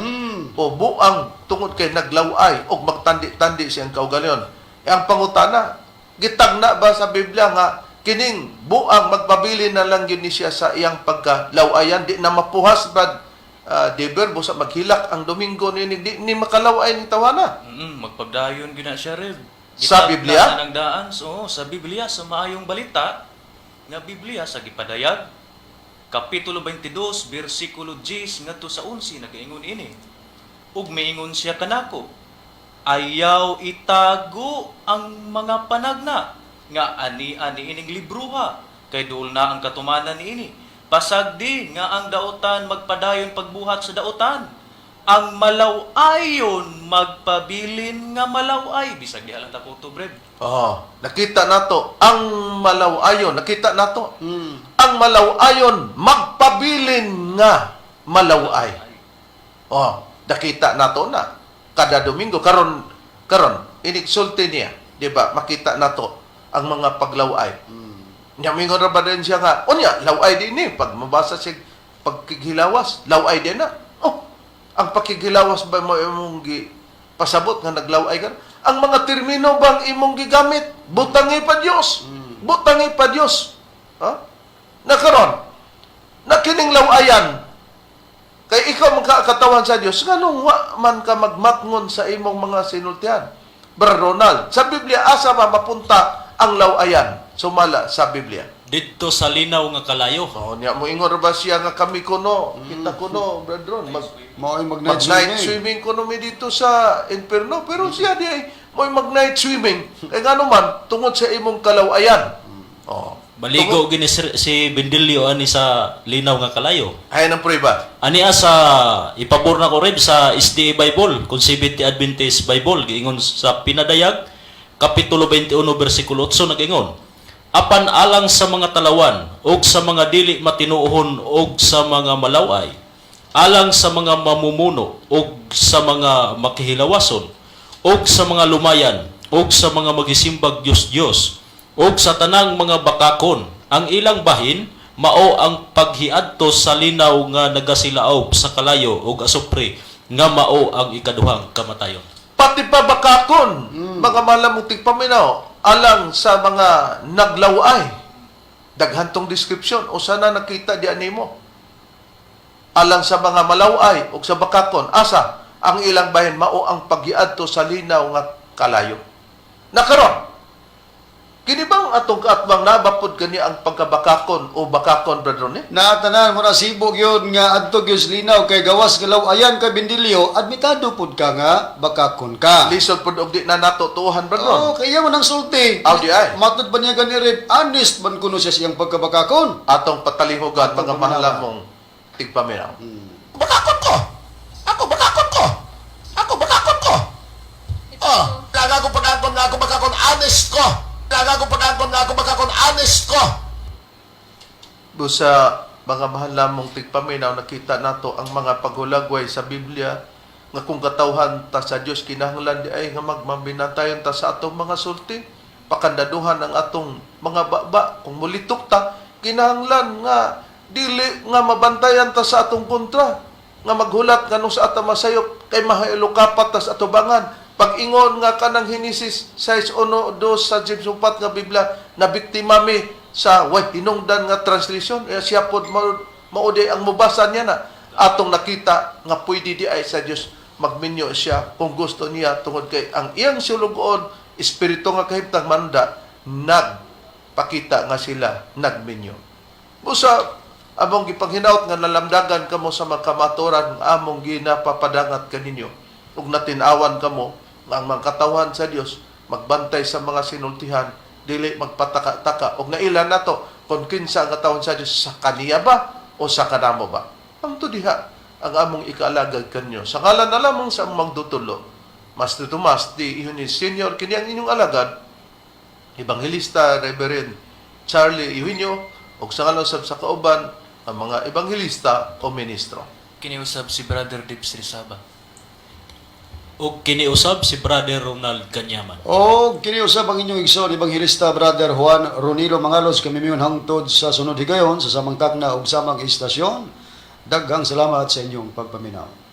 o buang tungod kay naglaway og magtandi-tandi siyang kaugalyon. E ang pangutana, gitagna ba sa Biblia nga kining buang magpabili na lang gyud ni siya sa iyang pagkalawayan, di na mapuhas, Brad Deber, busa maghilak ang Domingo ni di ni makalaway ni tawana? Magpabdayon gyud na siya, Rev. Sa Gitagna Biblia? na ng daan, so, sa Biblia, sa Maayong Balita nga Biblia sa gipadayag kapitulo 22 bersikulo 10 ngadto sa 11 nagaingon ini. Ug miingon siya kanako: Ayaw itago ang mga panagna nga ani-ani ining libruha kay duol na ang katumanan niini. Pasagdi nga ang daotan magpadayon pagbuhat sa daotan. Ang malaw-ayon magpabilin nga malaw-ay. Bisag diha lang ta kutob, Reb. Oh, nakita nato ang malaw-ayon, nakita nato. Ang malaw-ayon magpabilin nga malaw-ay. Oh, nakita nato na kada Domingo karon karon inigsulti niya, di ba? Makita nato ang mga paglaway. Nya mingon ra ba din siya nga, unya laway din ni pag mabasa siya pagkighilawas, laway din na. Oh, ang pakighilawas ba mo imong gi pasabot nga naglaway ka? Ang mga termino bang imong gigamit, butangi pa Dios. Butangi pa Dios. Ha? Na karon, na kining lawayan, kay ikaw magkakatawan sa Dios, nganong wa man ka magmatngon sa imong mga sinultian? Brother Ronald, sa Biblia asa ba mapunta ang lawayan sumala sa Biblia? Didto sa linaw nga kalayo. Oh, niya mo ingon ra ba siya nga kami kuno, kita kuno, Brother Ron, mag Mao'y mag night mag night swimming. swimming kuno mi dito sa Inferno, pero siya di ay mo'y mag night swimming. Kay ngano man tungod sa imong kalawayan. Oh. Maligo gini si Bendilio ani sa linaw nga kalayo. Ay nang prueba. Ani sa ipabor na ko Reb sa SDA Bible, kung Seventh-day Adventist Bible giingon sa Pinadayag kapitulo 21 bersikulo 8 nagingon. Apan alang sa mga talawan ug sa mga dili matinuohon ug sa mga malaway, alang sa mga mamumuno ug sa mga makihilawason ug sa mga lumayan ug sa mga magisimbag Dios-Dios ug sa tanang mga bakakon, ang ilang bahin mao ang paghiadto sa linaw nga nagasilaob sa kalayo ug asupre nga mao ang ikaduhang kamatayon. Pati pa bakakon, mga malamong tigpaminaw, alang sa mga naglaway. Daghan tong description, o sana nakita di animo. Alang sa mga malaway o sa bakakon, asa ang ilang bahin mao ang paghiadto sa linaw nga kalayo. Nakaron, kini bang atong kaatbang nabapod kani ang pagkabakakon o bakakon, Brother Ronnie? Naatanan mo na sibog yun nga adto gyud sa linaw kay gawas galaw ayan kay Bendilio, admitado pud ka nga bakakon ka. Lisod pod og di na nato tuohan, Brother Ron. Oo, kaya mo nang sulti. Aw, di ay. Matod ba niya gani Reb? Honest man kuno siya siyang pagkabakakon. Atong patalihugan Atong mga paminawa. mahalamong tigpaminaw. Bakakon ko! Ako bakakon ko! Ako bakakon ko! Oh, laga ko pagkakon nga ako bakakon honest ko. Laga ko pagkakon nga ako bakakon honest ko. Busa mga mahal lamong tigpaminaw, nakita nato ang mga paghulagway sa Biblia nga kung katawhan ta sa Dios kinahanglan di ay nga magmambinatayon ta sa atong mga sulti, pakandaduhan ang atong mga baba. Kung mulitok ta, kinahanglan nga dili nga mabantayan ta sa atong kontra, nga maghulat nganong sa ata masayop kay mahailukapat ta sa atubangan. Pag-ingon nga kanang Henesis 6:1-2 sa James 4 nga Biblia na biktima mi sa way hinungdan nga translation, eh, siya pod mao di ang mubasa niya na atong nakita nga pwede di ay sa Dios magminyo siya kung gusto niya, tungod kay ang iyang sulugoon espiritu nga kahimtang manda nagpakita nga sila nagminyo. Busa among gipanghinaot nga nalamdagan kamo sa mga kamatuoran nga among ginapapadangat kaninyo ug natin-awan kamo nga ang mga katawhan sa Dios magbantay sa mga sinultihan, dili magpataka-taka, ug naila nato kung kinsa ang katawhan sa Dios, sa kaniya ba o sa kanamo ba. Amto diha ang among ikaalagad kanyo. Sa ngalan na lamang sa among magdutulo, Master Tomas D. Eugenio Senior, kini ang inyong alagad, Ebanghelista Reverend Charlie Eugenio, ug sa ngalan sab sa kauban ang mga ebanghelista o ministro. Kiniusab si Brother Dibs Rizaba. Ug kiniusab si Brother Ronald Kanyaman. O kiniusab ang inyong igsoon Ebanghelista Brother Juan Ronilo Mangalos, kami miyon hangtod sa sunod higayon sa samang takna ug samang istasyon. Daghang salamat sa inyong pagpaminaw.